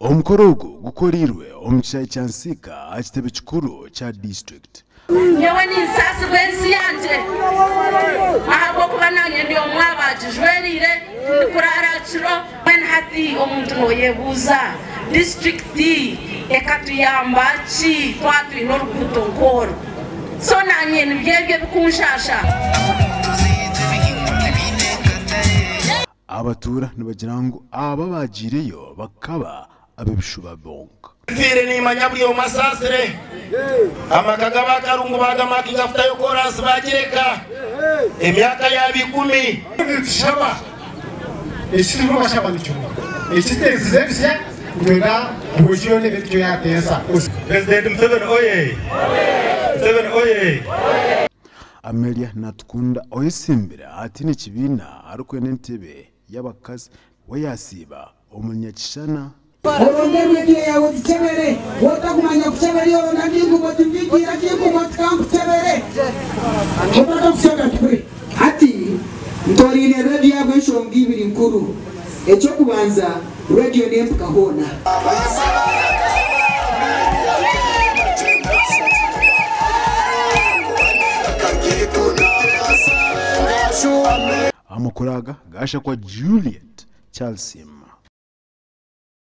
Omukoro ogu gukoreirwe omu kishaayi kya Nsiika aha kitebe kikuru kya disiturikiti. Nyowe ninsaasibwa ensi yangye, ahabw'okuba naanye ndi omwe aha baagijwereire, tindikuraara kiro. Mbwenu hati omuntu nooyebuuza, disiturikiti ekatuyamba ki twaba twine oruguuto nk'oru? So naanye nibyo ebyo ebikunshaasha. Abatuura nibagira ngu abo abaagiireyo bakaba ab'ebishuba bonka. Nfiire nimanya buri omwe asaasire. Amaka g'abakarungu baagamakinga kutayo koraasi baagireka emyaka yaaba ikumi. Nitushaba eki turikubashaba ni kimwe, ekiteesize ebisya nitwenda ngu yoona ebe nikyo yaateesa. President Museveni oye! Museveni oye! Amelia Natukunda oyesimbire ahataine kibiina arikwenda entebe y'abakazi we yasiiba omuri Nyakishana. Oronde rediyo yaawe ogikyebere. Waaba otakumanya kukyebera iwe ronda nkinkumu otimbikiira kinkumu oti kankukyebere. Otakakusya akatukure. Hati ntoraine rediyo ahabw'enshonga ibiri nkuru. Eky'okubanza, rediyo n'empuka hoona. Amakuru aga gashakwa Juliet Charles.